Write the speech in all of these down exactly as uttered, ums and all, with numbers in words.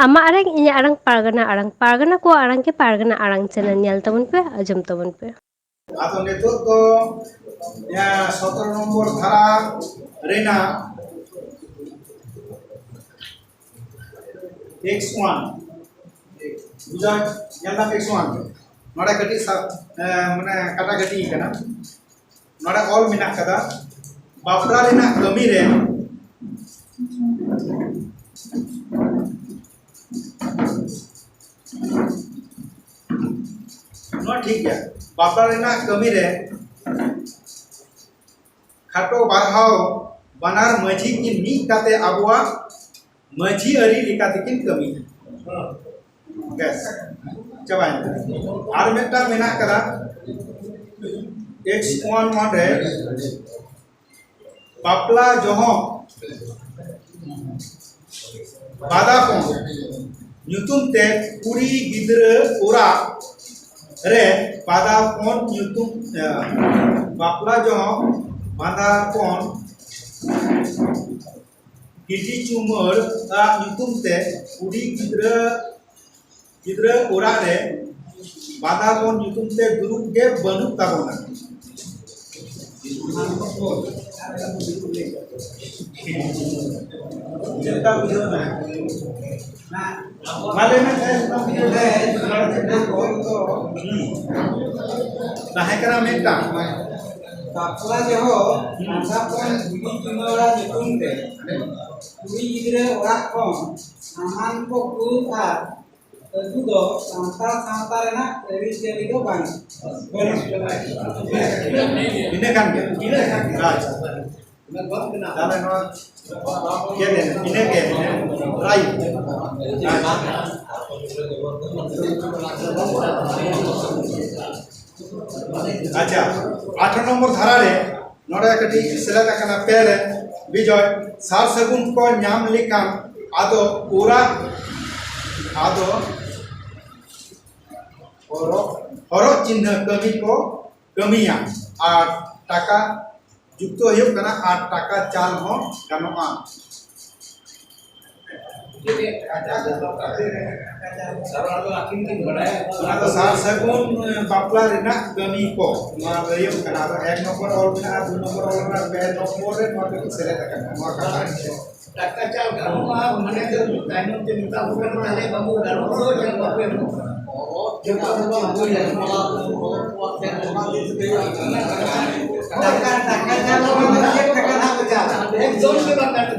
ᱟᱢᱟᱜ ᱟᱲᱟᱝ, ᱤᱧᱟᱹᱜ ᱟᱲᱟᱝ, ᱯᱟᱨᱜᱟᱱᱟ ᱟᱲᱟᱝ, ᱯᱟᱨᱜᱟᱱᱟ ᱠᱚᱣᱟᱜ ᱟᱲᱟᱝ ᱜᱮ ᱯᱟᱨᱜᱟᱱᱟ ᱟᱲᱟᱝ ᱪᱮᱱᱮᱞ ᱧᱮᱞ ᱛᱟᱵᱚᱱ ᱯᱮ, ᱟᱸᱡᱚᱢ ᱛᱟᱵᱚᱱ ᱯᱮ᱾ ᱟᱫᱚ ᱱᱤᱛᱚᱜ ᱫᱚ, ᱮ, ᱥᱚᱛᱨᱚ ᱱᱚᱢᱵᱚᱨ ᱫᱷᱟᱨᱟ ᱨᱮᱱᱟᱜ ᱮᱠᱥ ᱳᱣᱟᱱ, ᱵᱩᱡᱷᱟᱹᱣ, ᱧᱮᱞ ᱫᱟᱢ ᱮᱠᱥ ᱳᱣᱟᱱ, ᱱᱚᱰᱮ ᱠᱟᱹᱴᱤᱡ ᱥᱟ-, ᱮ, ᱢᱟᱱᱮ ᱠᱟᱴᱟᱠᱟᱴᱤ ᱠᱟᱱᱟ᱾ ᱱᱚᱰᱮ ᱚᱞ ᱢᱮᱱᱟᱜ ᱠᱟᱫᱟ, ᱵᱟᱯᱞᱟ ᱨᱮᱱᱟᱜ ᱠᱟᱹᱢᱤ ᱨᱮ, ᱱᱚᱣᱟ ᱴᱷᱤᱠ ᱜᱮᱭᱟ, ᱵᱟᱯᱞᱟ ᱨᱮᱱᱟᱜ ᱠᱟᱹᱢᱤ ᱨᱮ ᱠᱷᱟᱴᱚ ᱵᱟᱨᱦᱟᱣ ᱵᱟᱱᱟᱨ ᱢᱟᱹᱡᱷᱤ ᱠᱤᱱ ᱢᱤᱫ ᱠᱟᱛᱮ ᱟᱵᱚᱣᱟᱜ ᱢᱟᱹᱡᱷᱤ ᱟᱹᱨᱤ ᱞᱮᱠᱟ ᱛᱮᱠᱤᱱ ᱠᱟᱹᱢᱤᱭᱟ᱾ ᱵᱮᱥ, ᱪᱟᱵᱟᱭᱮᱱᱟ᱾ ᱟᱨ ᱢᱤᱫᱴᱟᱝ ᱢᱮᱱᱟᱜ ᱠᱟᱫᱟ, ᱮᱠᱥ ᱳᱣᱟᱱ ᱳᱣᱟᱱ ᱨᱮ, ᱵᱟᱯᱞᱟ ᱡᱚᱦᱚᱜ ᱵᱟᱫᱟᱯᱚᱱ ᱧᱩᱛᱩᱢ ᱛᱮ ᱠᱩᱲᱤ ᱜᱤᱫᱽᱨᱟᱹ ᱚᱲᱟᱜ ᱨᱮ ᱵᱟᱫᱟᱯᱚᱱ ᱧᱩᱛᱩᱢ, ᱮ, ᱵᱟᱯᱞᱟ ᱡᱚᱦᱚᱜ ᱵᱟᱫᱟᱯᱚᱱ ᱜᱤᱰᱤ ᱪᱩᱢᱟᱹᱲ ᱟᱜ ᱧᱩᱛᱩᱢ ᱛᱮ ᱠᱩᱲᱤ ᱜᱤᱫᱽᱨᱟᱹ, ᱜᱤᱫᱽᱨᱟᱹ ᱚᱲᱟᱜ ᱨᱮ ᱵᱟᱫᱟᱯᱚᱱ ᱧᱩᱛᱩᱢ ᱛᱮ ᱫᱩᱲᱩᱵ ᱜᱮ ᱵᱟᱹᱱᱩᱜ ᱛᱟᱵᱚᱱᱟ᱾ ᱪᱮᱫ ᱞᱮᱠᱟ ᱵᱩᱡᱷᱟᱹᱣ ᱮᱱᱟ? ᱢᱟ ᱞᱟᱹᱭ ᱢᱮ, ᱛᱟᱦᱮᱸ ᱠᱟᱱᱟ ᱢᱤᱫᱴᱟᱝ᱾ ᱵᱟᱯᱞᱟ ᱡᱚᱦᱚᱜ ᱦᱟᱥᱟ ᱠᱷᱚᱱ ᱜᱤᱰᱤ ᱪᱩᱢᱟᱹᱲᱟ ᱧᱩᱛᱩᱢ ᱛᱮ ᱠᱩᱲᱤ ᱜᱤᱫᱽᱨᱟᱹ ᱚᱲᱟᱜ ᱠᱷᱚᱱ ᱥᱟᱢᱟᱱ ᱠᱚ ᱠᱩᱞ ᱟᱨ ᱟᱹᱜᱩ ᱫᱚ ᱥᱟᱱᱛᱟᱲ ᱥᱟᱶᱛᱟ ᱨᱮᱱᱟᱜ ᱟᱹᱨᱤᱪᱟᱹᱞᱤ ᱫᱚ ᱵᱟᱝ, ᱵᱟᱹᱱᱩᱜ᱾ ᱤᱱᱟᱹ ᱠᱟᱱ ᱜᱮᱭᱟ᱾ ᱟᱪᱪᱷᱟ᱾ ᱛᱟᱦᱞᱮ ᱱᱚᱣᱟ ᱪᱮᱫ ᱮᱱᱟ? ᱤᱱᱟᱹ ᱜᱮ᱾ ᱨᱟᱭ᱾ ᱟᱪᱪᱷᱟ, ᱟᱴᱷᱟᱨᱚ ᱱᱚᱢᱵᱚᱨ ᱫᱷᱟᱨᱟ ᱨᱮ ᱱᱚᱰᱮ ᱠᱟᱹᱴᱤᱡ ᱥᱮᱞᱮᱫ ᱟᱠᱟᱱᱟ ᱯᱮ ᱨᱮ, ᱵᱤᱡᱚᱭ, ᱥᱟᱨ ᱥᱟᱹᱜᱩᱱ ᱠᱚ ᱧᱟᱢ ᱞᱮᱠᱷᱟᱱ ᱟᱫᱚ ᱚᱲᱟᱜ, ᱟᱫᱚ ᱦᱚᱨᱚᱜ, ᱦᱚᱨᱚᱜ ᱪᱤᱱᱦᱟᱹ ᱠᱟᱹᱢᱤ ᱠᱚ ᱠᱟᱹᱢᱤᱭᱟ ᱟᱨ ᱴᱟᱠᱟ ᱡᱩᱠᱛᱚ ᱦᱩᱭᱩᱜ ᱠᱟᱱᱟ ᱟᱨ ᱴᱟᱠᱟ ᱪᱟᱞ ᱦᱚᱸ ᱜᱟᱱᱚᱜᱼᱟ᱾ ᱚᱱᱟ ᱫᱚ ᱥᱟᱨ ᱥᱟᱹᱜᱩᱱ ᱵᱟᱯᱞᱟ ᱨᱮᱱᱟᱜ ᱠᱟᱹᱢᱤ ᱠᱚ ᱱᱚᱣᱟ ᱞᱟᱹᱭᱚᱜ ᱠᱟᱱᱟ᱾ ᱟᱫᱚ ᱮᱠ ᱱᱚᱢᱵᱚᱨ ᱚᱞ ᱢᱮᱱᱟᱜᱼᱟ, ᱫᱩ ᱱᱚᱢᱵᱚᱨ ᱚᱞ ᱢᱮᱱᱟᱜᱼᱟ, ᱯᱮ ᱱᱚᱢᱵᱚᱨ ᱨᱮ ᱱᱚᱣᱟ ᱠᱟᱹᱴᱤᱡ ᱥᱮᱞᱮᱫ ᱟᱠᱟᱱᱟ ᱱᱚᱣᱟ ᱠᱟᱛᱷᱟ᱾ ᱴᱟᱠᱟ ᱪᱟᱞ ᱜᱟᱱᱚᱜᱼᱟ, ᱢᱟᱱᱮ ᱫᱚ ᱛᱟᱭᱱᱚᱢ ᱛᱮ ᱢᱮᱛᱟ ᱠᱚ ᱠᱟᱱᱟ, ᱛᱟᱦᱞᱮ ᱵᱟᱹᱵᱩ ᱜᱟᱱᱚᱜ ᱫᱚ ᱪᱮᱫ ᱵᱟᱯᱮ ᱮᱢᱚᱜ ᱠᱟᱱᱟ? ᱡᱚᱛᱚ ᱫᱚ ᱵᱟᱝ ᱦᱩᱭ ᱞᱮᱱᱟ᱾ ᱴᱟᱠᱟ, ᱴᱟᱠᱟ ᱪᱟᱞ ᱫᱚ ᱵᱟᱝ, ᱪᱮᱫ ᱴᱟᱠᱟ ᱱᱟᱜ ᱠᱚ ᱪᱟᱞ? ᱮᱠᱫᱚᱢ ᱜᱮ ᱵᱟᱝ ᱜᱟᱱᱚᱜ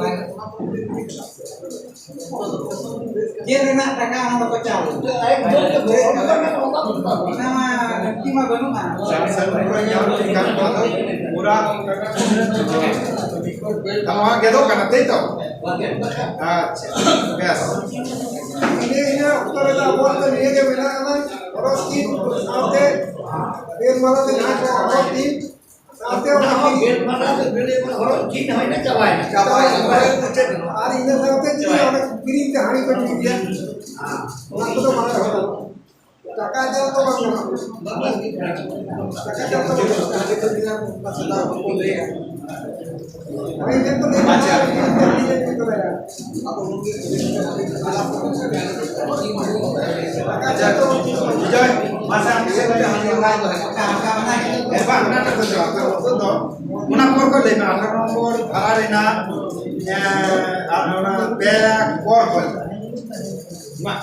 ᱠᱟᱱᱟ᱾ ᱪᱮᱫ ᱨᱮᱱᱟᱜ ᱴᱟᱠᱟ ᱚᱱᱟ ᱫᱚᱠᱚ ᱪᱟᱞ? ᱚᱱᱟ ᱢᱟ ᱞᱟᱹᱠᱛᱤ ᱢᱟ ᱵᱟᱹᱱᱩᱜᱼᱟ᱾ ᱥᱟᱨ ᱥᱟᱹᱜᱩᱱ ᱠᱚ ᱧᱟᱢ ᱞᱮᱱᱠᱷᱟᱱ ᱱᱚᱣᱟ ᱫᱚ ᱯᱩᱨᱟ ᱱᱚᱣᱟ ᱜᱮᱫᱚᱜ ᱠᱟᱱᱟ, ᱛᱟᱭ ᱛᱚ? ᱟᱪᱪᱷᱟ, ᱵᱮᱥ᱾ ᱱᱤᱭᱟᱹ, ᱤᱱᱟᱹ ᱚᱠᱛᱚ ᱨᱮᱫᱚ ᱟᱵᱚᱣᱟᱜ ᱫᱚ ᱱᱤᱭᱟᱹ ᱜᱮ ᱢᱮᱱᱟᱜᱼᱟ, ᱦᱚᱨᱚᱜ ᱪᱤᱱ ᱥᱟᱶᱛᱮ ᱵᱮᱞ ᱢᱟᱞᱟ ᱛᱮ ᱡᱟᱦᱟᱸ ᱠᱚ ᱦᱚᱨᱚᱜ ᱪᱤᱱ, ᱥᱟᱶᱛᱮ ᱚᱱᱟ ᱦᱚᱸ ᱜᱮᱫ ᱢᱟᱞᱟ ᱫᱚ ᱜᱟᱹᱰᱤ ᱢᱟ ᱦᱚᱨᱚᱜ ᱪᱤᱱ ᱦᱚᱸ ᱤᱱᱟᱹ ᱪᱟᱵᱟᱭᱮᱱᱟ᱾ ᱪᱟᱵᱟᱭᱮᱱᱟ᱾ ᱪᱟᱵᱟᱭᱮᱱᱟ᱾ ᱟᱨ ᱤᱱᱟᱹ ᱥᱟᱶᱛᱮ ᱡᱩᱫᱤ ᱚᱱᱟ ᱠᱤᱨᱤᱧ ᱛᱮ ᱦᱟᱺᱰᱤ ᱠᱚ ᱧᱩᱭ ᱜᱮᱭᱟ, ᱚᱱᱟ ᱠᱚᱫᱚ ᱵᱟᱝ ᱫᱚᱦᱚ ᱜᱟᱱᱚᱜᱼᱟ᱾ ᱴᱟᱠᱟ ᱡᱟᱞ ᱫᱚ ᱵᱟᱝ ᱜᱟᱱᱚᱜᱼᱟ᱾ ᱴᱟᱠᱟ ᱡᱟᱞ ᱫᱚ ᱵᱟᱝ ᱜᱟᱱᱚᱜᱼᱟ᱾ ᱟᱪᱪᱷᱟ, ᱵᱤᱡᱚᱭ, ᱢᱟᱥᱮ ᱟᱢ ᱥᱮᱫ ᱛᱮ ᱦᱟᱸᱰᱮ ᱚᱱᱟ ᱫᱚ ᱦᱮᱸ, ᱵᱟᱝ, ᱚᱱᱟ ᱫᱚ ᱚᱱᱟ ᱯᱚᱨ ᱠᱚ ᱞᱟᱹᱭ ᱢᱮ, ᱟᱴᱷᱟᱨᱚ ᱱᱚᱢᱵᱚᱨ ᱫᱷᱟᱨᱟ ᱨᱮᱱᱟᱜ, ᱮᱸ, ᱟᱨ ᱚᱱᱟ ᱯᱮ ᱯᱚᱨ ᱠᱚ ᱢᱟ᱾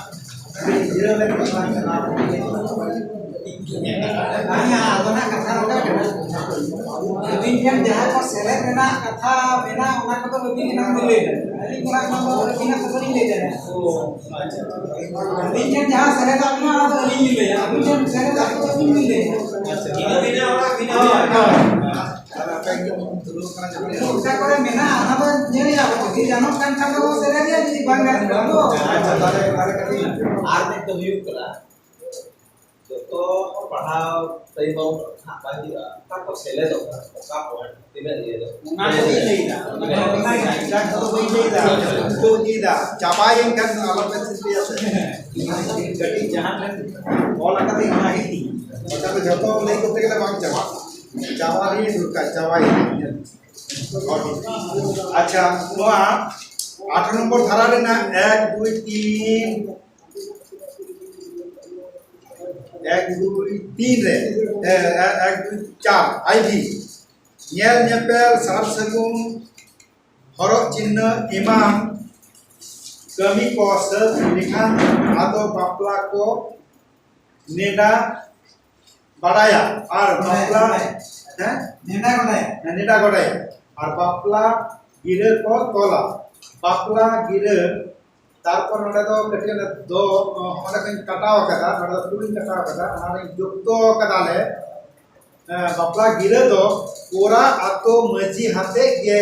ᱵᱟᱝᱟ, ᱟᱫᱚ ᱱᱟᱜ ᱠᱟᱛᱷᱟ ᱱᱚᱝᱠᱟ ᱠᱟᱱᱟ᱾ ᱟᱹᱵᱤᱱ ᱴᱷᱮᱱ ᱡᱟᱦᱟᱸ ᱠᱚ ᱥᱮᱞᱮᱫ ᱨᱮᱱᱟᱜ ᱠᱟᱛᱷᱟ ᱢᱮᱱᱟᱜᱼᱟ, ᱚᱱᱟ ᱠᱚᱫᱚ ᱟᱹᱵᱤᱱ ᱮᱱᱟᱝ ᱵᱤᱱ ᱞᱟᱹᱭ ᱫᱟᱲᱮᱭᱟᱜᱼᱟ᱾ ᱟᱹᱞᱤᱧ ᱚᱱᱟ ᱠᱷᱚᱱ ᱫᱚ ᱟᱹᱵᱤᱱᱟᱜ ᱠᱟᱛᱷᱟ ᱞᱤᱧ ᱞᱟᱹᱭ ᱫᱟᱲᱮᱭᱟᱜᱼᱟ᱾ ᱟᱹᱞᱤᱧ ᱴᱷᱮᱱ ᱡᱟᱦᱟᱸ ᱥᱮᱞᱮᱫᱟᱜ ᱢᱮᱱᱟᱜᱼᱟ, ᱚᱱᱟ ᱫᱚ ᱟᱹᱞᱤᱧ ᱞᱤᱧ ᱞᱟᱹᱭᱟ᱾ ᱟᱹᱵᱤᱱ ᱴᱷᱮᱱ ᱥᱮᱞᱮᱫᱟᱜ ᱠᱚᱫᱚ ᱟᱹᱵᱤᱱ ᱵᱤᱱ ᱞᱟᱹᱭᱟ᱾ ᱚᱠᱟ ᱠᱚᱨᱮ ᱢᱮᱱᱟᱜᱼᱟ, ᱚᱱᱟ ᱫᱚ ᱧᱮᱞ ᱦᱩᱭᱩᱜᱼᱟ᱾ ᱡᱩᱫᱤ ᱜᱟᱱᱚᱜ ᱠᱟᱱ ᱠᱷᱟᱱ ᱫᱚ ᱵᱚᱱ ᱥᱮᱞᱮᱫ ᱜᱮᱭᱟ, ᱡᱩᱫᱤ ᱵᱟᱝ ᱜᱟᱱᱚᱜ ᱠᱷᱟᱱ ᱫᱚ ᱟᱪᱪᱷᱟ, ᱛᱟᱦᱞᱮ ᱚᱱᱟ ᱠᱟᱹᱴᱤᱡ ᱟᱨ ᱢᱤᱫ ᱫᱚ ᱦᱩᱭᱩᱜ ᱠᱟᱱᱟ, ᱡᱚᱛᱚ ᱦᱚᱲ ᱯᱟᱲᱦᱟᱣ ᱴᱟᱭᱤᱢ ᱵᱟᱵᱚᱱ ᱯᱟᱲᱦᱟᱜ ᱵᱟᱝ ᱦᱩᱭᱩᱜᱼᱟ, ᱚᱠᱟ ᱠᱚ ᱥᱮᱞᱮᱫᱚᱜ ᱠᱟᱱᱟ, ᱚᱠᱟ ᱯᱚᱭᱮᱱᱴ ᱛᱤᱱᱟᱹᱜ ᱤᱭᱟᱹ ᱨᱮ᱾ ᱚᱱᱟ ᱠᱚ ᱵᱟᱹᱧ ᱞᱟᱹᱭᱫᱟ, ᱚᱱᱟ ᱠᱚ ᱵᱟᱹᱧ ᱞᱟᱹᱭᱫᱟ, ᱩᱱᱠᱩ ᱠᱚ ᱤᱫᱤᱭᱮᱫᱟ, ᱪᱟᱵᱟᱭᱮᱱ ᱠᱷᱟᱱ ᱟᱞᱚᱯᱮ ᱪᱤᱱᱛᱟᱹᱭᱟ ᱥᱮ᱾ ᱠᱟᱹᱴᱤᱡ ᱡᱟᱦᱟᱸ ᱴᱷᱮᱱ ᱚᱞ ᱟᱠᱟᱫᱟᱹᱧ ᱚᱱᱟ ᱜᱮ ᱤᱫᱤ᱾ ᱵᱟᱠᱷᱟᱱ ᱫᱚ ᱡᱷᱚᱛᱚ ᱞᱟᱹᱭ ᱠᱚᱨᱛᱮ ᱜᱮᱞᱮ ᱵᱟᱝ ᱪᱟᱵᱟᱜᱼᱟ᱾ ᱪᱟᱵᱟ ᱨᱮ ᱫᱚᱨᱠᱟᱨ, ᱪᱟᱵᱟᱭᱮᱱᱟ᱾ ᱟᱪᱪᱷᱟ, ᱱᱚᱣᱟ ᱟᱴᱷᱟᱨᱚ ᱱᱚᱢᱵᱚᱨ ᱫᱷᱟᱨᱟ ᱨᱮᱱᱟᱜ ᱮᱠ, ᱫᱩᱭ, ᱛᱤᱱ, ᱮᱠ, ᱫᱩᱭ, ᱛᱤᱱ ᱨᱮ, ᱮ, ᱮ, ᱮᱠ, ᱫᱩᱭ, ᱪᱟᱨ, ᱟᱭ ᱵᱷᱤ, ᱧᱮᱞ ᱧᱮᱯᱮᱞ, ᱥᱟᱨ ᱥᱟᱹᱜᱩᱱ, ᱦᱚᱨᱚᱜ ᱪᱤᱱᱦᱟᱹ ᱮᱢᱟᱱ ᱠᱟᱹᱢᱤ ᱠᱚ ᱥᱟᱹᱛ ᱞᱮᱠᱷᱟᱱ ᱟᱫᱚ ᱵᱟᱯᱞᱟ ᱠᱚ ᱱᱮᱰᱟ ᱵᱟᱲᱟᱭᱟ᱾ ᱟᱨ ᱵᱟᱯᱞᱟ, ᱦᱮᱸ? ᱱᱮᱰᱟ ᱜᱚᱰᱟᱭᱟ᱾ ᱦᱮᱸ, ᱱᱮᱰᱟ ᱜᱚᱰᱟᱭᱟ᱾ ᱟᱨ ᱵᱟᱯᱞᱟ ᱜᱤᱨᱟᱹ ᱠᱚ ᱛᱚᱞᱟ᱾ ᱵᱟᱯᱞᱟ ᱜᱤᱨᱟᱹ, ᱛᱟᱨᱯᱚᱨ ᱱᱚᱰᱮ ᱫᱚ ᱠᱟᱹᱴᱤᱡ ᱚᱱᱟ ᱫᱚ, ᱚᱸᱰᱮ ᱠᱚᱧ ᱠᱟᱴᱟᱣ ᱟᱠᱟᱫᱟ, ᱱᱚᱰᱮ ᱫᱚ ᱯᱩᱨᱟᱹᱧ ᱠᱟᱴᱟᱣ ᱟᱠᱟᱫᱟ, ᱚᱱᱟ ᱨᱮᱧ ᱡᱩᱠᱛᱚ ᱟᱠᱟᱫᱟ ᱞᱮ᱾ ᱦᱮᱸ, ᱵᱟᱯᱞᱟ ᱜᱤᱨᱟᱹ ᱫᱚ ᱯᱩᱨᱟ ᱟᱛᱳ ᱢᱟᱹᱡᱷᱤ ᱦᱟᱛᱮ ᱜᱮ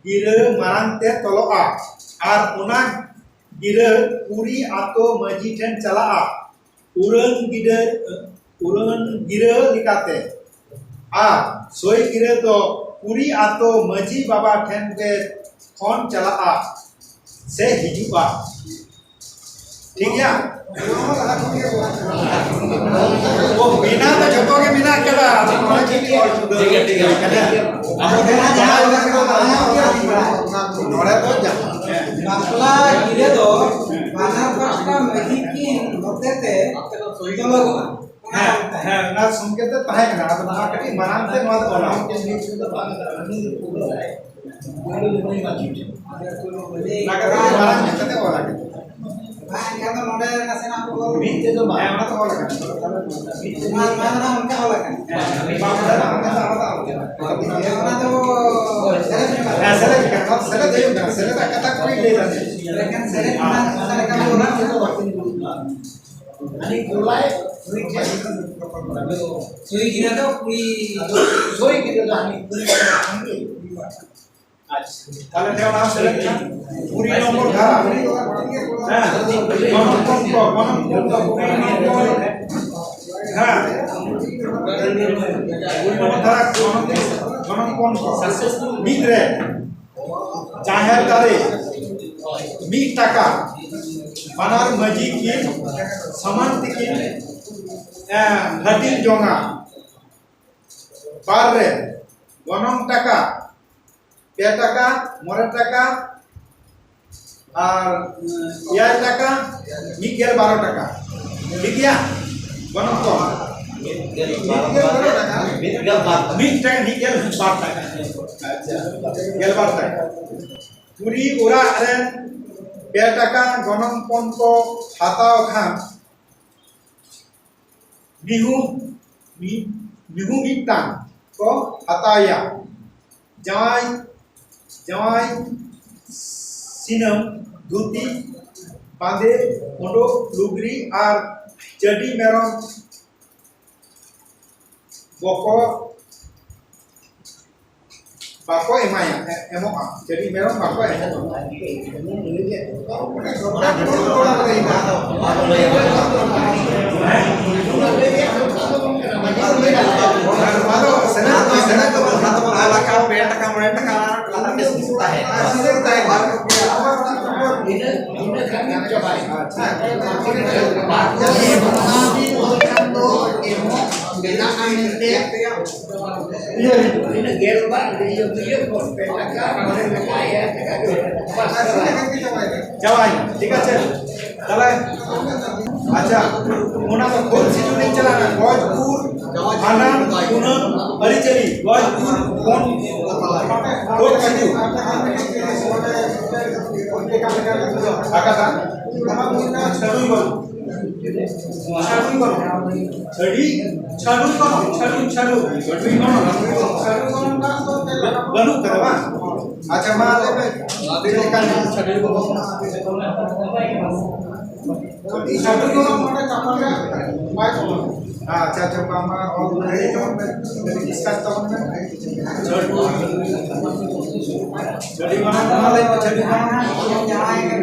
ᱜᱤᱨᱟᱹ ᱢᱟᱨᱟᱝ ᱛᱮ ᱛᱚᱞᱚᱜᱼᱟ ᱟᱨ ᱚᱱᱟ ᱜᱤᱨᱟᱹ ᱠᱩᱲᱤ ᱟᱛᱳ ᱢᱟᱹᱡᱷᱤ ᱴᱷᱮᱱ ᱪᱟᱞᱟᱜᱼᱟ᱾ ᱩᱨᱟᱹᱱ ᱜᱤᱨᱟᱹ, ᱩᱨᱟᱹᱱ ᱜᱤᱨᱟᱹ ᱞᱮᱠᱟᱛᱮ᱾ ᱟᱨ ᱥᱳᱭ ᱜᱤᱨᱟᱹ ᱫᱚ ᱠᱩᱲᱤ ᱟᱛᱳ ᱢᱟᱹᱡᱷᱤ ᱵᱟᱵᱟ ᱴᱷᱮᱱ ᱜᱮ ᱠᱷᱚᱱ ᱪᱟᱞᱟᱜᱼᱟ ᱥᱮ ᱦᱤᱡᱩᱜᱼᱟ᱾ ᱴᱷᱤᱠ ᱜᱮᱭᱟ? ᱚ, ᱢᱮᱱᱟᱜ ᱫᱚ ᱡᱚᱛᱚ ᱜᱮ ᱢᱮᱱᱟᱜ ᱠᱟᱫᱟ, ᱟᱫᱚ ᱱᱚᱰᱮ ᱪᱮᱫ ᱠᱚ ᱚᱞ ᱴᱷᱤᱠ ᱜᱮᱭᱟ, ᱴᱷᱤᱠ ᱜᱮᱭᱟ᱾ ᱟᱵᱚ ᱫᱚ ᱱᱚᱰᱮ ᱫᱚ ᱡᱟᱦᱟᱸ ᱵᱟᱯᱞᱟ ᱜᱤᱨᱟᱹ ᱫᱚ ᱵᱟᱱᱟᱨ ᱯᱟᱦᱴᱟ ᱢᱟᱹᱡᱷᱤ ᱠᱤᱱ ᱦᱚᱛᱮ ᱛᱮ ᱛᱚᱞᱚᱜᱚᱜᱼᱟ᱾ ᱦᱮᱸ, ᱦᱮᱸ, ᱚᱱᱟ ᱥᱚᱝᱠᱮᱛ ᱫᱚ ᱛᱟᱦᱮᱸ ᱠᱟᱱᱟ, ᱟᱫᱚ ᱱᱚᱣᱟ ᱠᱟᱹᱴᱤᱡ ᱢᱟᱨᱟᱝ ᱛᱮ ᱱᱚᱣᱟ ᱫᱚ ᱚᱞ ᱦᱚᱸ ᱪᱮᱫ ᱢᱤᱫ ᱫᱚ ᱵᱟᱝ ᱠᱟᱱᱟ᱾ ᱚᱱᱟ ᱠᱟᱹᱴᱤᱡ ᱢᱟᱨᱟᱝ ᱧᱚᱜ ᱠᱟᱛᱮ ᱚᱞ ᱟᱠᱟᱱᱟ᱾ ᱵᱟᱝ, ᱮᱱᱠᱷᱟᱱ ᱫᱚ ᱱᱚᱰᱮ ᱱᱟᱥᱮᱱᱟᱜ ᱵᱚᱫᱚᱞ᱾ ᱢᱤᱫ ᱛᱮᱫᱚ ᱵᱟᱝ᱾ ᱦᱮᱸ, ᱚᱱᱟ ᱫᱚ ᱚᱞ ᱟᱠᱟᱱᱟ᱾ ᱢᱤᱫ ᱛᱮᱫᱚ ᱱᱚᱣᱟ, ᱱᱚᱣᱟ ᱫᱚ ᱚᱱᱠᱟ ᱚᱞ ᱟᱠᱟᱱᱟ᱾ ᱦᱮᱸ, ᱢᱤᱫ ᱛᱮᱫᱚ ᱵᱟᱝ᱾ ᱚᱱᱟ ᱫᱚ ᱥᱮᱞᱮᱫ ᱧᱚᱜ ᱟᱠᱟᱱᱟ᱾ ᱦᱮᱸ, ᱥᱮᱞᱮᱫ ᱟᱠᱟᱱᱟ᱾ ᱥᱮᱞᱮᱫ ᱦᱩᱭᱩᱜ ᱠᱟᱱᱟ᱾ ᱥᱮᱞᱮᱫᱟᱜ ᱠᱟᱛᱷᱟ ᱠᱚ ᱞᱟᱹᱭ ᱮᱫᱟ᱾ ᱮᱱᱠᱷᱟᱱ ᱥᱮᱞᱮᱫ ᱢᱟ ᱚᱱᱠᱟ ᱞᱮᱠᱟ ᱫᱚ ᱵᱟᱝ᱾ ᱦᱟᱹᱱᱤ ᱠᱚᱞᱟᱭ, ᱩᱱᱤ ᱴᱷᱮᱱ ᱥᱩᱭ ᱜᱤᱨᱟᱹ ᱫᱚ ᱠᱩᱲᱤ᱾ ᱥᱩᱭ ᱜᱤᱨᱟᱹ ᱫᱚ ᱦᱟᱹᱱᱤ ᱠᱩᱲᱤ ᱠᱚᱲᱟ ᱴᱷᱮᱱ ᱜᱮ᱾ ᱟᱪᱪᱷᱟ, ᱛᱟᱦᱞᱮ ᱱᱚᱣᱟ ᱥᱮᱞᱮᱫ ᱮᱱᱟ᱾ ᱠᱩᱲᱤ ᱱᱚᱢᱵᱚᱨ ᱫᱷᱟᱨᱟ᱾ ᱦᱮᱸ, ᱜᱚᱱᱚᱝ ᱯᱚᱱ ᱠᱚ, ᱜᱚᱱᱚᱝ ᱯᱚᱱ ᱠᱚ, ᱠᱩᱲᱤ ᱱᱚᱢᱵᱚᱨ᱾ ᱦᱮᱸ, ᱠᱩᱲᱤ ᱱᱚᱢᱵᱚᱨ ᱫᱷᱟᱨᱟ, ᱜᱚᱱᱚᱝ, ᱜᱚᱱᱚᱝ ᱯᱚᱱ ᱠᱚ᱾ ᱢᱤᱫ ᱨᱮ ᱡᱟᱦᱮᱨ ᱫᱟᱨᱮ ᱢᱤᱫ ᱴᱟᱠᱟ, ᱵᱟᱱᱟᱨ ᱢᱟᱹᱡᱷᱤ ᱠᱤᱱ ᱥᱚᱢᱟᱱ ᱛᱮᱠᱤᱱ, ᱮ, ᱦᱟᱹᱴᱤᱧ ᱡᱚᱝᱟ᱾ ᱵᱟᱨ ᱨᱮ ᱜᱚᱱᱚᱝ ᱴᱟᱠᱟ ᱯᱮ ᱴᱟᱠᱟ, ᱢᱚᱬᱮ ᱴᱟᱠᱟ, ᱟᱨ ᱮᱭᱟᱭ ᱴᱟᱠᱟ, ᱢᱤᱫ ᱜᱮᱞ ᱵᱟᱨᱚ ᱴᱟᱠᱟ᱾ ᱴᱷᱤᱠ ᱜᱮᱭᱟ? ᱜᱚᱱᱚᱝ ᱠᱚ ᱢᱤᱫ ᱜᱮᱞ ᱵᱟᱨᱚ ᱴᱟᱠᱟ᱾ ᱢᱤᱫ ᱜᱮᱞ ᱵᱟᱨ ᱴᱟᱠᱟ᱾ ᱢᱤᱫ ᱴᱟᱠᱟ, ᱢᱤᱫ ᱜᱮᱞ ᱵᱟᱨ ᱴᱟᱠᱟ᱾ ᱟᱪᱪᱷᱟ, ᱜᱮᱞ ᱵᱟᱨ ᱴᱟᱠᱟ᱾ ᱠᱩᱲᱤ ᱚᱲᱟᱜ ᱨᱮᱱ ᱯᱮ ᱴᱟᱠᱟ ᱜᱚᱱᱚᱝ ᱯᱚᱱ ᱠᱚ ᱦᱟᱛᱟᱣ ᱠᱷᱟᱱ, ᱢᱤᱦᱩ, ᱢᱤ-, ᱢᱤᱦᱩ ᱢᱤᱫᱴᱟᱝ ᱠᱚ ᱦᱟᱛᱟᱣᱮᱭᱟ᱾ ᱡᱟᱶᱟᱭ, ᱡᱟᱶᱟᱭ ᱥᱤᱱᱟᱹᱢ, ᱫᱷᱩᱛᱤ, ᱵᱟᱸᱫᱮ, ᱦᱚᱰᱚᱜ ᱞᱩᱜᱽᱲᱤ ᱟᱨ ᱪᱟᱹᱰᱤ ᱢᱮᱨᱚᱢ ᱵᱚᱠᱚ ᱵᱟᱠᱚ ᱮᱢᱟᱭᱟ, ᱮ-, ᱮᱢᱚᱜᱼᱟ᱾ ᱪᱟᱹᱰᱤ ᱢᱮᱨᱚᱢ ᱵᱟᱠᱚ ᱮᱢᱚᱜᱼᱟ᱾ ᱟᱫᱚ ᱥᱮᱱᱮᱫ ᱫᱚ, ᱥᱮᱱᱮᱫ ᱫᱚ ᱵᱟᱝ ᱠᱟᱱ ᱛᱟᱵᱚᱱᱟ, ᱟᱨ ᱵᱟᱠᱷᱟᱱ ᱯᱮ ᱴᱟᱠᱟ, ᱢᱚᱬᱮ ᱴᱟᱠᱟ ᱞᱟᱦᱟ ᱛᱮ ᱥᱩᱫᱷ ᱛᱟᱦᱮᱸ᱾ ᱥᱩᱫᱷ ᱛᱟᱦᱮᱸ᱾ ᱤᱱᱟᱹ, ᱤᱱᱟᱹ ᱠᱷᱟᱱ ᱜᱮ ᱪᱟᱵᱟᱭᱮᱱᱟ᱾ ᱟᱪᱪᱷᱟ᱾ ᱵᱟᱨ ᱠᱚ ᱮᱢᱚᱜ ᱠᱷᱟᱱ ᱫᱚ ᱮᱢᱚᱜ ᱢᱮᱱᱟᱜᱼᱟ ᱢᱮᱱᱛᱮ ᱤᱭᱟᱹ, ᱤᱱᱟᱹ ᱜᱮᱞ ᱵᱟᱨ, ᱤᱭᱟᱹ, ᱤᱭᱟᱹ ᱠᱷᱚᱱ ᱯᱮ ᱴᱟᱠᱟ, ᱢᱚᱬᱮ ᱴᱟᱠᱟ, ᱮᱭᱟᱭ ᱴᱟᱠᱟ, ᱵᱟᱥ ᱪᱟᱵᱟᱭᱮᱱᱟ᱾ ᱪᱟᱵᱟᱭᱮᱱᱟ, ᱴᱷᱤᱠ ᱟᱪᱷᱮ᱾ ᱛᱟᱦᱞᱮ, ᱟᱪᱪᱷᱟ, ᱚᱱᱟ ᱫᱚ ᱠᱷᱚᱱ ᱥᱤᱡᱩᱱ ᱤᱧ ᱪᱟᱞᱟᱜᱼᱟ, ᱜᱚᱡ ᱜᱩᱨ, ᱵᱷᱟᱸᱰᱟᱱ, ᱠᱩᱱᱟᱹᱢ, ᱟᱹᱨᱤᱪᱟᱹᱞᱤ, ᱜᱚᱡ ᱜᱩᱨ, ᱠᱷᱚᱱ, ᱠᱷᱚᱱ ᱥᱤᱡᱩᱱ᱾ ᱟᱠᱟᱫᱟ, ᱚᱱᱟ ᱫᱚ ᱦᱩᱭᱩᱜ ᱠᱟᱱᱟ ᱪᱷᱟᱹᱰᱩᱭ ᱜᱚᱱᱚᱝ᱾ ᱪᱷᱟᱹᱰᱩᱭ ᱜᱚᱱᱚᱝ᱾ ᱪᱷᱟᱹᱰᱩᱭ ᱜᱚᱱᱚᱝ᱾ ᱪᱷᱟᱹᱰᱩᱭ, ᱪᱷᱟᱹᱰᱩᱭ ᱜᱚᱱᱚᱝ, ᱪᱷᱟᱹᱰᱩᱭ, ᱪᱷᱟᱹᱰᱩᱭ᱾ ᱪᱷᱟᱹᱰᱩᱭ ᱜᱚᱱᱚᱝ᱾ ᱪᱷᱟᱹᱰᱩᱭ ᱜᱚᱱᱚᱝ ᱫᱚ ᱵᱟᱹᱱᱩᱜ ᱠᱟᱫᱟ ᱵᱟᱝ? ᱟᱪᱪᱷᱟ, ᱢᱟ ᱞᱟᱹᱭ ᱢᱮ᱾ ᱪᱮᱫ ᱞᱮᱠᱟᱱ ᱪᱷᱟᱹᱰᱩᱭ ᱜᱚᱱᱚᱝ? ᱪᱷᱟᱹᱰᱩᱭ ᱜᱚᱱᱚᱝ ᱱᱚᱰᱮ ᱪᱟᱯᱟᱫ ᱨᱮ ᱵᱟᱭ ᱵᱚᱞᱚᱱᱟ᱾ ᱟᱪᱪᱷᱟ, ᱟᱪᱪᱷᱟ, ᱢᱟ, ᱢᱟ, ᱚᱞ ᱞᱟᱹᱭ ᱛᱟᱵᱚᱱ ᱢᱮ, ᱰᱤᱥᱠᱟᱥ ᱛᱟᱵᱚᱱ ᱢᱮ᱾ ᱪᱷᱟᱹᱰᱩᱭ ᱜᱚᱱᱚᱝ, ᱢᱟ ᱞᱟᱹᱭ ᱢᱮ, ᱪᱷᱟᱹᱰᱩᱭ ᱜᱚᱱᱚᱝ᱾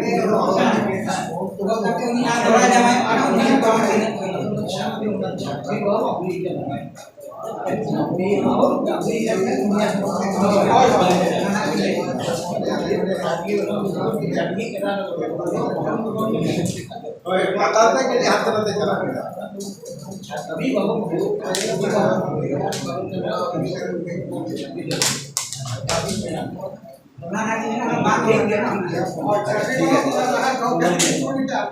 ᱦᱳᱭ, ᱯᱟᱛᱟ ᱛᱮ ᱠᱟᱹᱴᱤᱡ ᱦᱟᱱᱛᱮ ᱱᱟᱛᱮ ᱪᱟᱞᱟᱜ ᱠᱟᱱᱟ᱾ ᱚᱱᱟ ᱦᱟᱸᱜ ᱤᱧ ᱦᱟᱸᱜ ᱵᱟᱝ ᱞᱟᱹᱭ ᱜᱟᱱᱚᱜᱼᱟ᱾ ᱦᱳᱭ, ᱪᱷᱟᱹᱰᱣᱤ ᱜᱚᱱᱚᱝ ᱫᱚ ᱡᱟᱦᱟᱸ ᱫᱚ ᱢᱤᱫᱴᱟᱝ,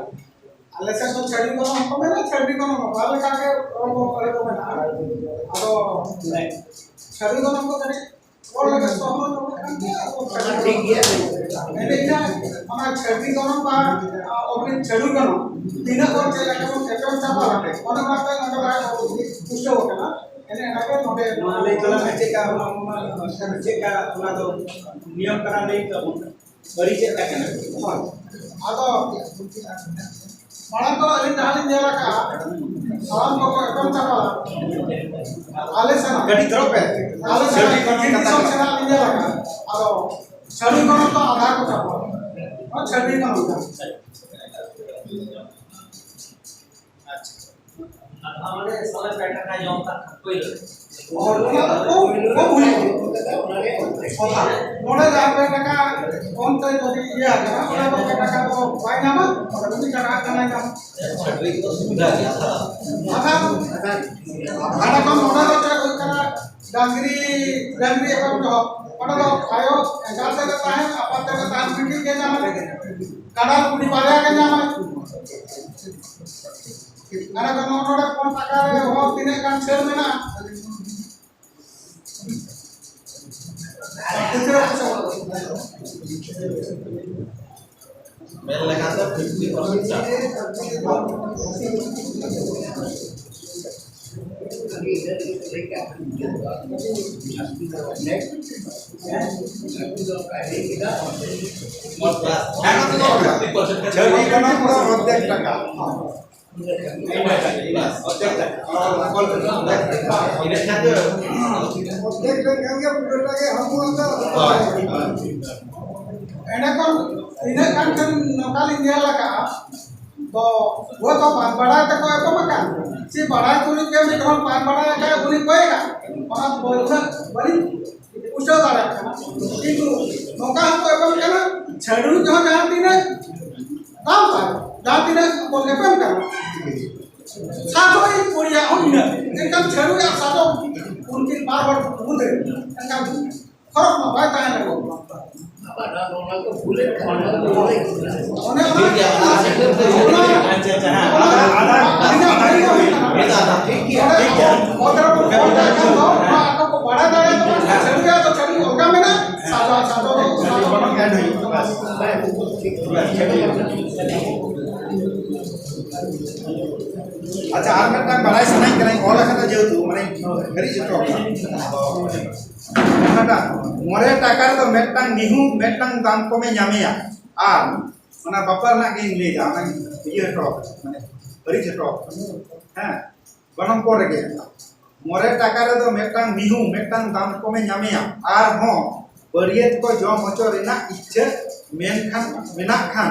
ᱟᱞᱮ ᱥᱮᱫ ᱫᱚ ᱪᱷᱟᱹᱰᱣᱤ ᱜᱚᱱᱚᱝ ᱦᱚᱸᱠᱚ ᱢᱮᱱᱟ, ᱪᱷᱟᱹᱰᱣᱤ ᱜᱚᱱᱚᱝ ᱦᱚᱸ, ᱵᱟᱨ ᱞᱮᱠᱟ ᱜᱮ ᱨᱚᱲ ᱠᱚ, ᱟᱹᱲᱟᱹ ᱠᱚ ᱢᱮᱱᱟᱜᱼᱟ᱾ ᱟᱫᱚ ᱪᱷᱟᱹᱰᱣᱤ ᱜᱚᱱᱚᱝ ᱫᱚ ᱠᱟᱹᱴᱤᱡ ᱨᱚᱲ ᱞᱮᱠᱟ ᱥᱚᱦᱚᱡ ᱧᱚᱜ ᱠᱟᱱ ᱜᱮᱭᱟ, ᱟᱫᱚ ᱪᱷᱟᱹᱰᱣᱤ ᱴᱷᱤᱠ ᱜᱮᱭᱟ᱾ ᱮᱱᱮ ᱤᱱᱟᱹ ᱚᱱᱟ ᱪᱷᱟᱹᱰᱣᱤ ᱜᱚᱱᱚᱝ ᱵᱟ, ᱟ, ᱚᱜᱽᱱᱤ ᱪᱷᱟᱹᱰᱣᱤ ᱜᱚᱱᱚᱝ ᱛᱤᱱᱟᱹᱜ ᱦᱚᱲ ᱪᱮᱫ ᱞᱮᱠᱟ ᱵᱚᱱ ᱮᱯᱮᱢ ᱪᱟᱯᱟᱞ ᱟᱠᱟᱱᱟ, ᱚᱱᱮ ᱚᱱᱟ ᱛᱮ ᱱᱚᱰᱮ ᱵᱟᱭ ᱯᱩᱥᱴᱟᱹᱣ ᱟᱠᱟᱱᱟ᱾ ᱮᱱᱮ ᱚᱱᱟ ᱜᱮ ᱱᱚᱰᱮ ᱱᱚᱣᱟ ᱞᱟᱹᱭ ᱛᱟᱞᱟᱝ ᱢᱮ, ᱪᱮᱫ ᱞᱮᱠᱟ, ᱪᱮᱫ ᱞᱮᱠᱟ ᱚᱱᱟ ᱫᱚ ᱱᱤᱭᱚᱢ ᱠᱟᱱᱟ, ᱞᱟᱹᱭ ᱛᱟᱵᱚᱱ ᱯᱮ᱾ ᱵᱟᱹᱲᱤᱡ ᱪᱮᱫ ᱞᱮᱠᱟ ᱠᱟᱱᱟ? ᱦᱳᱭ᱾ ᱟᱫᱚ ᱢᱟᱲᱟᱝ ᱫᱚ ᱟᱹᱞᱤᱧ ᱡᱟᱦᱟᱸ ᱞᱤᱧ ᱧᱮᱞ ᱟᱠᱟᱫᱼᱟ, ᱥᱟᱱᱟᱢ ᱠᱚᱠᱚ ᱮᱯᱮᱢ ᱪᱟᱯᱟᱞᱟ᱾ ᱟᱞᱮ ᱥᱮᱱᱟᱜ ᱠᱟᱹᱴᱤᱡ ᱫᱷᱚᱨᱚ ᱯᱮ᱾ ᱟᱞᱮ ᱥᱮᱱᱟᱜ ᱪᱷᱟᱹᱰᱣᱤ ᱜᱚᱱᱚᱝ ᱫᱤᱱ ᱠᱟᱛᱷᱟ ᱫᱤᱥᱚᱢ ᱠᱟᱱᱟ᱾ ᱥᱮᱱᱟᱜ ᱞᱤᱧ ᱧᱮᱞ ᱟᱠᱟᱫᱼᱟ᱾ ᱟᱫᱚ ᱪᱷᱟᱹᱰᱣᱤ ᱜᱚᱱᱚᱝ ᱫᱚ ᱟᱫᱷᱟ ᱠᱚ ᱪᱟᱯᱟᱞᱟ᱾ ᱱᱚᱣᱟ ᱪᱷᱟᱹᱰᱣᱤ ᱜᱚᱱᱚᱝ ᱫᱚ᱾ ᱟᱪᱪᱷᱟ᱾ ᱟᱫᱚ ᱚᱸᱰᱮ ᱥᱟᱞᱟᱭ ᱯᱮ ᱴᱟᱠᱟ ᱧᱟᱢ ᱠᱟᱜ ᱠᱷᱟᱱ ᱯᱳᱭᱞᱳ ᱨᱮ᱾ ᱦᱳᱭ, ᱚᱱᱟ ᱫᱚ ᱠᱚᱢ, ᱠᱚᱢ ᱦᱩᱭᱩᱜᱼᱟ᱾ ᱚᱱᱟ ᱱᱚᱰᱮ ᱡᱟᱦᱟᱸ ᱯᱮ ᱴᱟᱠᱟ ᱠᱚᱢ ᱛᱮ ᱡᱩᱫᱤ ᱤᱭᱟᱹ ᱟᱠᱟᱱᱟ, ᱚᱱᱟ ᱫᱚ ᱯᱮ ᱴᱟᱠᱟ ᱫᱚ ᱵᱟᱭ ᱧᱟᱢᱟ, ᱚᱸᱰᱮ ᱩᱱᱤ ᱴᱟᱠᱟ ᱠᱟᱱᱟᱭ ᱧᱟᱢᱟ᱾ ᱪᱷᱟᱹᱰᱣᱤ ᱠᱚᱫᱚ ᱥᱩᱵᱤᱫᱷᱟ ᱜᱮᱭᱟ᱾ ᱟᱫᱷᱟ, ᱟᱫᱷᱟ ᱠᱷᱚᱱ ᱱᱚᱰᱮ ᱫᱚ ᱪᱮᱫ ᱦᱩᱭᱩᱜ ᱠᱟᱱᱟ, ᱰᱟᱝᱨᱤ, ᱰᱟᱝᱨᱤ ᱮᱵᱚᱝ ᱡᱚᱦᱚᱜ, ᱚᱸᱰᱮ ᱫᱚ ᱟᱭᱳ ᱮᱸᱜᱟᱛ ᱛᱮᱜᱮ ᱛᱟᱦᱮᱱ, ᱟᱯᱟᱛ ᱛᱮᱜᱮ ᱛᱟᱦᱮᱱ, ᱢᱤᱫᱴᱤᱡ ᱜᱮ ᱧᱟᱢᱟ᱾ ᱠᱟᱰᱟ ᱠᱩᱲᱤ ᱵᱟᱨᱭᱟ ᱜᱮ ᱧᱟᱢᱟᱭ᱾ ᱟᱨ ᱟᱫᱚ ᱱᱚᱜᱼᱚ ᱱᱚᱰᱮ ᱯᱩᱱ ᱴᱟᱠᱟ ᱨᱮ ᱦᱚᱸ ᱛᱤᱱᱟᱹᱜ ᱜᱟᱱ ᱪᱷᱟᱹᱲ ᱢᱮᱱᱟᱜᱼᱟ? ᱢᱮᱱ ᱞᱮᱠᱷᱟᱱ ᱫᱚ fifty percent ᱪᱟᱵᱟ᱾ ᱪᱷᱟᱹᱲᱤ ᱠᱟᱱᱟ ᱯᱩᱨᱟᱹ ᱚᱨᱫᱷᱮᱠ ᱴᱟᱠᱟ᱾ ᱚᱨᱫᱷᱮᱠ ᱞᱮᱱᱠᱷᱟᱱ ᱜᱮ ᱯᱩᱨᱟᱹᱴᱟ ᱜᱮ ᱦᱟᱹᱠᱩ ᱟᱫᱚ᱾ ᱮᱸᱰᱮᱠᱷᱟᱱ ᱛᱤᱱᱟᱹᱜ ᱜᱟᱱ ᱴᱷᱮᱱ ᱱᱚᱝᱠᱟ ᱞᱤᱧ ᱧᱮᱞ ᱟᱠᱟᱫᱼᱟ, ᱛᱚ ᱦᱳᱭᱛᱳ ᱵᱟᱝ ᱵᱟᱲᱟᱭ ᱛᱮᱠᱚ ᱮᱛᱚᱢ ᱟᱠᱟᱱ, ᱪᱮ ᱵᱟᱲᱟᱭ ᱛᱩᱞᱩᱡ ᱜᱮ ᱢᱤᱫ ᱦᱚᱲ ᱵᱟᱝ ᱵᱟᱲᱟᱭ ᱟᱠᱟᱫ ᱩᱱᱤ ᱠᱚᱭᱮᱜᱼᱟ, ᱚᱱᱟ ᱩᱱᱟᱹᱜ ᱵᱟᱹᱞᱤᱧ ᱵᱩᱡᱷᱟᱹᱣ ᱫᱟᱲᱮᱭᱟᱜ ᱠᱟᱱᱟ᱾ ᱠᱤᱱᱛᱩ ᱱᱚᱝᱠᱟ ᱦᱚᱸᱠᱚ ᱮᱛᱚᱢ ᱠᱟᱱᱟ, ᱪᱷᱟᱹᱰᱩ ᱡᱚᱦᱚᱜ ᱡᱟᱦᱟᱸ ᱛᱤᱱᱟᱹᱜ ᱫᱟᱢ ᱛᱟᱭ, ᱡᱟᱦᱟᱸ ᱛᱤᱱᱟᱹᱜ ᱵᱚᱱ ᱮᱯᱮᱢ ᱠᱟᱱᱟ, ᱥᱟᱡᱚᱭ ᱠᱩᱲᱤᱭᱟᱜ ᱦᱚᱸ ᱤᱱᱟᱹᱜ᱾ ᱮᱱᱠᱷᱟᱱ ᱪᱷᱟᱹᱰᱩ ᱟᱨ ᱥᱟᱡᱚ ᱩᱱᱠᱤᱱ ᱵᱟᱨ ᱦᱚᱲ ᱢᱩᱫᱽᱨᱮ ᱮᱱᱠᱷᱟᱱ ᱯᱷᱚᱨᱚᱠ ᱢᱟ ᱵᱟᱭ ᱛᱟᱦᱮᱸ ᱞᱮᱱᱟ᱾ ᱚᱱᱮ ᱚᱱᱟ ᱴᱷᱤᱠ ᱜᱮᱭᱟ, ᱚᱱᱟ ᱟᱪᱪᱷᱟ, ᱟᱪᱪᱷᱟ, ᱦᱮᱸ᱾ ᱚᱱᱟ ᱟᱫᱷᱟ, ᱟᱫᱷᱟ, ᱟᱹᱞᱤᱧᱟᱜ ᱵᱷᱟᱹᱜᱤ ᱠᱚ ᱦᱩᱭ ᱠᱟᱱᱟ᱾ ᱢᱤᱫ ᱟᱫᱷᱟ, ᱴᱷᱤᱠ ᱜᱮᱭᱟ, ᱴᱷᱤᱠ ᱜᱮᱭᱟ᱾ ᱚᱸᱰᱮ ᱠᱚ ᱵᱟᱲᱟᱭ ᱠᱷᱟᱱ ᱫᱚ ᱚᱱᱟ ᱟᱠᱚ ᱠᱚ ᱵᱟᱲᱟᱭ ᱫᱟᱲᱮᱭᱟᱜ ᱛᱟᱵᱚᱱᱟ, ᱥᱟᱹᱨᱤ ᱜᱮᱭᱟ ᱛᱚ ᱥᱟᱹᱨᱤ ᱚᱱᱠᱟ ᱢᱮᱱᱟᱜ, ᱥᱟᱡᱟᱣ, ᱥᱟᱡᱟᱣ ᱫᱚ ᱥᱟᱡᱟᱣ ᱵᱟᱝ ᱮᱰ ᱦᱩᱭᱩᱜ ᱛᱟᱵᱚᱱᱟ᱾ ᱟᱪᱪᱷᱟ, ᱟᱨ ᱢᱤᱫᱴᱟᱝ ᱵᱟᱲᱟᱭ ᱥᱟᱱᱟᱧ ᱠᱟᱱᱟ, ᱚᱞ ᱟᱠᱟᱱᱟ ᱡᱮᱦᱮᱛᱩ, ᱢᱟᱱᱮ, ᱦᱤᱨᱤᱡ ᱦᱚᱪᱚ ᱟᱠᱟᱱᱟ᱾ ᱚᱱᱟᱴᱟᱜ, ᱢᱚᱬᱮ ᱴᱟᱠᱟ ᱨᱮᱫᱚ ᱢᱤᱫᱴᱟᱝ ᱢᱤᱦᱩ ᱢᱤᱫᱴᱟᱝ ᱫᱟᱢ ᱠᱚᱢᱮ ᱧᱟᱢᱮᱭᱟ, ᱟᱨ ᱚᱱᱟ ᱵᱟᱯᱞᱟ ᱨᱮᱱᱟᱜ ᱜᱤᱧ ᱞᱟᱹᱭᱫᱟ, ᱚᱱᱟᱧ ᱤᱭᱟᱹ ᱦᱚᱴᱚ ᱟᱠᱟᱫᱟ, ᱢᱟᱱᱮ ᱦᱤᱨᱤᱡ ᱦᱚᱴᱚ ᱟᱠᱟᱫᱟ᱾ ᱦᱮᱸ, ᱜᱚᱱᱚᱝ ᱠᱚ ᱨᱮᱜᱮ᱾ ᱢᱚᱬᱮ ᱴᱟᱠᱟ ᱨᱮᱫᱚ ᱢᱤᱫᱴᱟᱝ ᱢᱤᱦᱩ ᱢᱤᱫᱴᱟᱝ ᱫᱟᱢ ᱠᱚᱢᱮ ᱧᱟᱢᱮᱭᱟ, ᱟᱨᱦᱚᱸ ᱵᱟᱹᱨᱭᱟᱹᱛ ᱠᱚ ᱡᱚᱢ ᱦᱚᱪᱚ ᱨᱮᱱᱟᱜ ᱤᱪᱪᱷᱟᱹ ᱢᱮᱱᱠᱷᱟᱱ, ᱢᱮᱱᱟᱜ ᱠᱷᱟᱱ,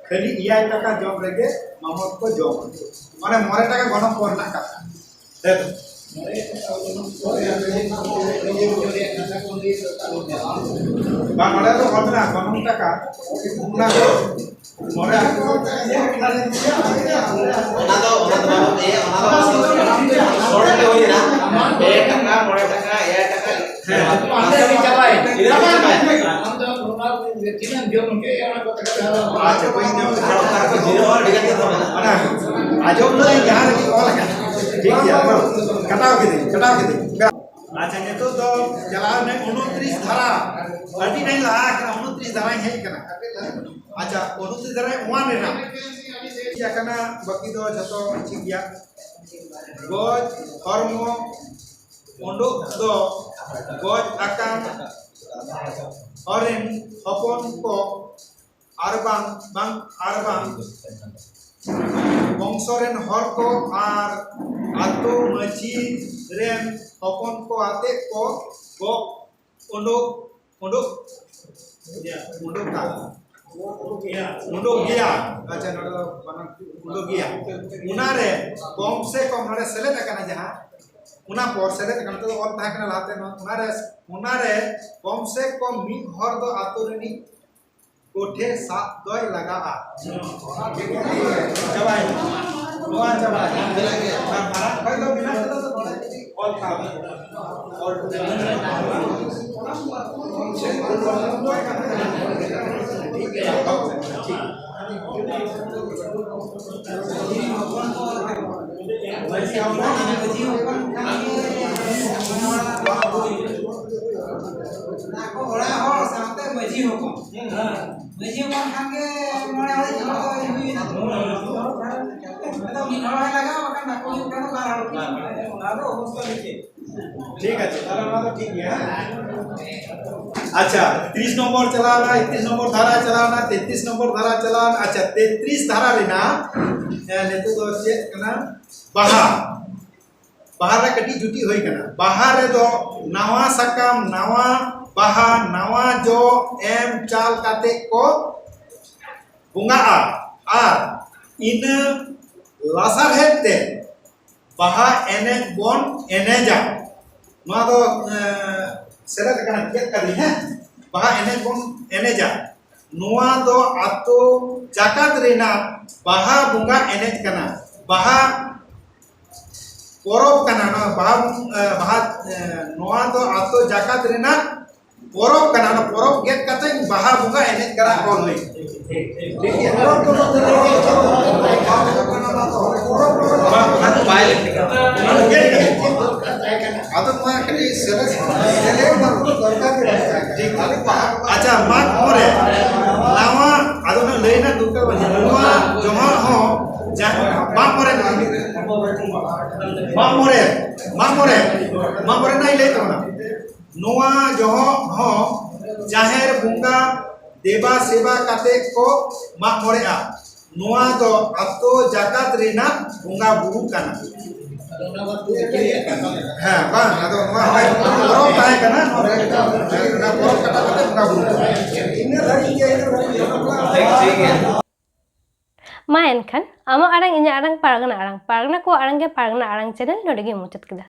ᱠᱷᱟᱹᱞᱤ ᱮᱭᱟᱭ ᱴᱟᱠᱟ ᱡᱚᱢ ᱨᱮᱜᱮ ᱢᱟᱢᱚᱛ ᱠᱚ ᱡᱚᱢᱟ᱾ ᱢᱟᱱᱮ ᱢᱚᱬᱮ ᱴᱟᱠᱟ ᱜᱚᱱᱚᱝ ᱠᱚ ᱨᱮᱱᱟᱜ ᱠᱟᱛᱷᱟ᱾ ᱦᱮᱸ᱾ ᱵᱟᱝ, ᱱᱚᱰᱮ ᱫᱚ ᱚᱞ ᱢᱮᱱᱟᱜᱼᱟ, ᱜᱚᱱᱚᱝ ᱴᱟᱠᱟ᱾ ᱚᱱᱟ ᱫᱚ ᱱᱚᱰᱮ ᱚᱱᱟ ᱫᱚ, ᱚᱱᱟ ᱫᱚ ᱵᱟᱵᱚᱱ ᱤᱭᱟᱹ, ᱚᱱᱟ ᱫᱚ ᱥᱚᱨᱴ ᱛᱮ ᱦᱩᱭ ᱮᱱᱟ᱾ ᱯᱮ ᱴᱟᱠᱟ, ᱢᱚᱬᱮ ᱴᱟᱠᱟ, ᱮᱭᱟᱭ ᱴᱟᱠᱟ᱾ ᱦᱮᱸ᱾ ᱟᱢ ᱫᱚ ᱪᱟᱵᱟᱭ᱾ ᱤᱱᱟᱹ ᱪᱟᱵᱟᱭ᱾ ᱟᱢ ᱫᱚ ᱚᱱᱟ ᱛᱤᱱᱟᱹᱜ ᱡᱚᱢ ᱦᱚᱪᱚᱭᱮᱭᱟ, ᱚᱱᱟ ᱠᱚ ᱴᱟᱠᱟ ᱫᱚ ᱟᱪᱪᱷᱟ, ᱵᱟᱹᱧ ᱡᱚᱢ ᱠᱟᱫᱟ᱾ ᱚᱱᱟ ᱟᱸᱡᱚᱢ ᱞᱟᱹᱜᱤᱫ ᱡᱟᱦᱟᱸ ᱨᱮᱜᱮ ᱚᱞ ᱟᱠᱟᱱᱟ᱾ ᱴᱷᱤᱠ ᱜᱮᱭᱟ, ᱠᱟᱴᱟᱣ ᱠᱤᱫᱟᱹᱧ, ᱠᱟᱴᱟᱣ ᱠᱤᱫᱟᱹᱧ᱾ ᱟᱪᱪᱷᱟ, ᱱᱤᱛᱚᱜ ᱫᱚ ᱪᱟᱞᱟᱣ ᱮᱱᱟ ᱩᱱᱩᱛᱨᱤᱥ ᱫᱷᱟᱨᱟ᱾ ᱟᱹᱰᱤ ᱰᱷᱮᱨ ᱞᱟᱦᱟ ᱟᱠᱟᱱᱟ, ᱩᱱᱩᱛᱨᱤᱥ ᱫᱷᱟᱨᱟᱧ ᱦᱮᱡ ᱟᱠᱟᱱᱟ᱾ ᱟᱪᱪᱷᱟ, ᱩᱱᱩᱛᱨᱤᱥ ᱫᱷᱟᱨᱟ ᱚᱣᱟᱱ ᱨᱮᱱᱟᱜ ᱦᱮᱡ ᱟᱠᱟᱱᱟ, ᱵᱟᱹᱠᱤ ᱫᱚ ᱡᱷᱚᱛᱚ ᱴᱷᱤᱠ ᱜᱮᱭᱟ᱾ ᱜᱚᱡ ᱦᱚᱲᱢᱚ ᱩᱰᱩᱠ ᱫᱚ ᱜᱚᱡ ᱟᱠᱟᱱ ᱦᱚᱲ ᱨᱮᱱ ᱦᱚᱯᱚᱱ ᱠᱚ ᱟᱨ ᱵᱟᱝ, ᱵᱟᱝ, ᱟᱨ ᱵᱟᱝ ᱵᱚᱝᱥᱚ ᱨᱮᱱ ᱦᱚᱲ ᱠᱚ ᱟᱨ ᱟᱛᱳ ᱢᱟᱹᱡᱷᱤ ᱨᱮᱱ ᱦᱚᱯᱚᱱ ᱠᱚ ᱟᱛᱮ ᱠᱚ ᱜᱚᱜ ᱩᱰᱩᱠ, ᱩᱰᱩᱠ, ᱩᱰᱩᱠᱟ᱾ ᱩᱰᱩᱠ ᱜᱮᱭᱟ᱾ ᱟᱪᱪᱷᱟ, ᱱᱚᱰᱮ ᱫᱚ ᱵᱟᱱᱟᱨ ᱩᱰᱩᱠ ᱜᱮᱭᱟ᱾ ᱚᱱᱟᱨᱮ ᱠᱚᱢ ᱥᱮ ᱠᱚᱢ ᱱᱚᱰᱮ ᱥᱮᱞᱮᱫ ᱟᱠᱟᱱᱟ ᱡᱟᱦᱟᱸ, ᱚᱱᱟ ᱯᱚᱨ ᱥᱮᱞᱮᱫ ᱟᱠᱟᱱᱟ, ᱱᱤᱛᱚᱜ ᱫᱚ ᱚᱞ ᱛᱟᱦᱮᱸ ᱠᱟᱱᱟ ᱞᱟᱦᱟᱛᱮ, ᱱᱚᱣᱟ, ᱚᱱᱟᱨᱮ, ᱚᱱᱟᱨᱮ ᱠᱚᱢ ᱥᱮ ᱠᱚᱢ ᱢᱤᱫ ᱦᱚᱲ ᱫᱚ ᱟᱛᱳ ᱨᱤᱱᱤᱡ ᱠᱚᱴᱷᱮ ᱥᱟᱵ ᱫᱚᱭ ᱞᱟᱜᱟᱜᱼᱟ᱾ ᱪᱟᱵᱟᱭᱮᱱᱟ᱾ ᱱᱚᱣᱟ ᱪᱟᱵᱟᱭᱮᱱᱟ᱾ ᱟᱨ ᱢᱟᱨᱟᱝ ᱠᱷᱚᱡ ᱫᱚ ᱢᱮᱱᱟᱜ ᱠᱟᱫᱟ ᱛᱚ ᱱᱚᱰᱮ ᱠᱟᱹᱴᱤᱡ᱾ ᱚᱲᱟᱜ ᱦᱚᱲ ᱥᱟᱶᱛᱮ ᱢᱟᱹᱡᱷᱤ ᱦᱚᱯᱚᱱ᱾ ᱢᱟᱹᱡᱷᱤ ᱦᱚᱯᱚᱱ ᱠᱷᱟᱱ ᱜᱮ ᱢᱚᱬᱮ ᱦᱚᱲ ᱦᱩᱭᱱᱟ᱾ ᱟᱫᱚ ᱢᱤᱫ ᱦᱚᱲ ᱦᱚᱸᱭ ᱞᱟᱜᱟᱣ ᱵᱟᱠᱷᱟᱱ ᱵᱟᱠᱚ ᱦᱩᱭᱩᱜ ᱠᱷᱟᱱ ᱫᱚ ᱵᱟᱨ ᱦᱚᱲ᱾ ᱚᱱᱟ ᱫᱚ ᱚᱵᱚᱥᱛᱟ ᱱᱤᱪᱮ᱾ ᱴᱷᱤᱠ ᱟᱪᱷᱮ, ᱛᱟᱦᱞᱮ ᱚᱱᱟ ᱫᱚ ᱴᱷᱤᱠ ᱜᱮᱭᱟ, ᱦᱮᱸ? ᱟᱪᱪᱷᱟ, ᱛᱤᱨᱤᱥ ᱱᱚᱢᱵᱚᱨ ᱪᱟᱞᱟᱣᱱᱟ, ᱮᱠᱛᱨᱤᱥ ᱱᱚᱢᱵᱚᱨ ᱫᱷᱟᱨᱟ ᱪᱟᱞᱟᱣᱱᱟ, ᱛᱮᱛᱨᱤᱥ ᱱᱚᱢᱵᱚᱨ ᱫᱷᱟᱨᱟ ᱪᱟᱞᱟᱣᱱᱟ᱾ ᱟᱪᱪᱷᱟ, ᱛᱮᱛᱨᱤᱥ ᱫᱷᱟᱨᱟ ᱨᱮᱱᱟᱜ, ᱮ, ᱱᱤᱛᱚᱜ ᱫᱚ ᱪᱮᱫ ᱠᱟᱱᱟ? ᱵᱟᱦᱟ᱾ ᱵᱟᱦᱟ ᱨᱮ ᱠᱟᱹᱴᱤᱡ ᱡᱩᱴᱤ ᱦᱩᱭ ᱠᱟᱱᱟ᱾ ᱵᱟᱦᱟ ᱨᱮᱫᱚ ᱱᱟᱣᱟ ᱥᱟᱠᱟᱢ, ᱱᱟᱣᱟ ᱵᱟᱦᱟ, ᱱᱟᱣᱟ ᱡᱚ ᱮᱢ ᱪᱟᱞ ᱠᱟᱛᱮ ᱠᱚ ᱵᱚᱸᱜᱟᱜᱼᱟ᱾ ᱟᱨ ᱤᱱᱟᱹ ᱞᱟᱥᱟᱲᱦᱮᱫ ᱛᱮ ᱵᱟᱦᱟ ᱮᱱᱮᱡ ᱵᱚᱱ ᱮᱱᱮᱡᱟ᱾ ᱱᱚᱣᱟ ᱫᱚ, ᱮ, ᱥᱮᱞᱮᱫ ᱟᱠᱟᱱᱟ, ᱪᱮᱫ ᱠᱟᱹᱫᱟᱹᱧ, ᱦᱮᱸ? ᱵᱟᱦᱟ ᱮᱱᱮᱡ ᱵᱚᱱ ᱮᱱᱮᱡᱟ᱾ ᱱᱚᱣᱟ ᱫᱚ ᱟᱛᱳ ᱡᱟᱠᱟᱛ ᱨᱮᱱᱟᱜ ᱵᱟᱦᱟ ᱵᱚᱸᱜᱟ ᱮᱱᱮᱡ ᱠᱟᱱᱟ, ᱵᱟᱦᱟ ᱯᱚᱨᱚᱵᱽ ᱠᱟᱱᱟ᱾ ᱱᱚᱣᱟ ᱵᱟᱦᱟ, ᱮ, ᱵᱟᱦᱟ, ᱮ, ᱱᱚᱣᱟ ᱫᱚ ᱟᱛᱳ ᱡᱟᱠᱟᱛ ᱨᱮᱱᱟᱜ ᱯᱚᱨᱚᱵᱽ ᱠᱟᱱᱟ᱾ ᱚᱱᱟ ᱯᱚᱨᱚᱵᱽ ᱜᱮᱫ ᱠᱟᱛᱮ ᱵᱟᱦᱟ ᱵᱚᱸᱜᱟ ᱮᱱᱮᱡ ᱠᱟᱱᱟ ᱠᱚ ᱱᱩᱭ᱾ ᱴᱷᱤᱠ ᱜᱮᱭᱟ? ᱵᱟᱝ, ᱚᱱᱟ ᱫᱚ ᱵᱟᱭ ᱞᱟᱹᱠᱛᱤ ᱠᱟᱱᱟ᱾ ᱚᱱᱟ ᱫᱚ ᱜᱮᱫ ᱠᱟᱛᱮ᱾ ᱟᱫᱚ ᱱᱚᱣᱟ ᱠᱟᱹᱴᱤᱡ ᱥᱮᱞᱮᱫ, ᱥᱮᱞᱮᱫ ᱢᱟ ᱫᱚᱨᱠᱟᱨ ᱜᱮ ᱵᱟᱝ ᱛᱟᱦᱮᱸ ᱠᱟᱱᱟ᱾ ᱴᱷᱤᱠ᱾ ᱟᱪᱪᱷᱟ, ᱢᱟᱜ ᱢᱚᱬᱮ, ᱱᱟᱣᱟ, ᱟᱫᱚ ᱩᱱᱟᱹᱜ ᱞᱟᱹᱭ ᱨᱮᱱᱟᱜ ᱫᱚᱨᱠᱟᱨ ᱵᱟᱹᱱᱩᱜᱼᱟ᱾ ᱱᱚᱣᱟ ᱡᱚᱦᱚᱜ ᱦᱚᱸ ᱡᱟᱦᱟᱸ ᱢᱟᱜ ᱢᱚᱬᱮ, ᱢᱟᱜ ᱢᱚᱬᱮ, ᱢᱟᱜ ᱢᱚᱬᱮ, ᱢᱟᱜ ᱢᱚᱬᱮ ᱨᱮᱱᱟᱜ ᱤᱧ ᱞᱟᱹᱭ ᱛᱟᱵᱚᱱᱟ᱾ ᱱᱚᱣᱟ ᱡᱚᱦᱚᱜ ᱦᱚᱸ ᱡᱟᱦᱮᱨ ᱵᱚᱸᱜᱟ ᱫᱮᱵᱟ ᱥᱮᱵᱟ ᱠᱟᱛᱮ ᱠᱚ ᱢᱟᱜ ᱢᱚᱬᱮᱜᱼᱟ᱾ ᱱᱚᱣᱟ ᱫᱚ ᱟᱛᱳ ᱡᱟᱠᱟᱛ ᱨᱮᱱᱟᱜ ᱵᱚᱸᱜᱟ ᱵᱩᱨᱩ ᱠᱟᱱᱟ᱾ ᱦᱮᱸ, ᱵᱟᱝ, ᱟᱫᱚ ᱱᱚᱣᱟ ᱦᱚᱸ ᱯᱚᱨᱚᱵᱽ ᱛᱟᱦᱮᱸ ᱠᱟᱱᱟ, ᱱᱚᱣᱟ ᱯᱚᱨᱚᱵᱽ ᱠᱟᱴᱟ ᱠᱟᱛᱮ ᱵᱚᱸᱜᱟ ᱵᱩᱨᱩ ᱠᱟᱱᱟ᱾ ᱤᱱᱟᱹ ᱫᱷᱟᱹᱨᱤᱡ ᱜᱮ, ᱤᱱᱟᱹ ᱫᱷᱟᱹᱨᱤᱡ ᱜᱮ᱾ ᱢᱟ ᱮᱱᱠᱷᱟᱱ, ᱟᱢᱟᱜ ᱟᱲᱟᱝ, ᱤᱧᱟᱹᱜ ᱟᱲᱟᱝ, ᱯᱟᱨᱜᱟᱱᱟ ᱟᱲᱟᱝ, ᱯᱟᱨᱜᱟᱱᱟ ᱠᱚᱣᱟᱜ ᱟᱲᱟᱝ ᱜᱮ ᱯᱟᱨᱜᱟᱱᱟ ᱟᱲᱟᱝ ᱪᱮᱱᱮᱞ ᱱᱚᱰᱮ ᱜᱮ ᱢᱩᱪᱟᱹᱫ ᱠᱮᱫᱟ᱾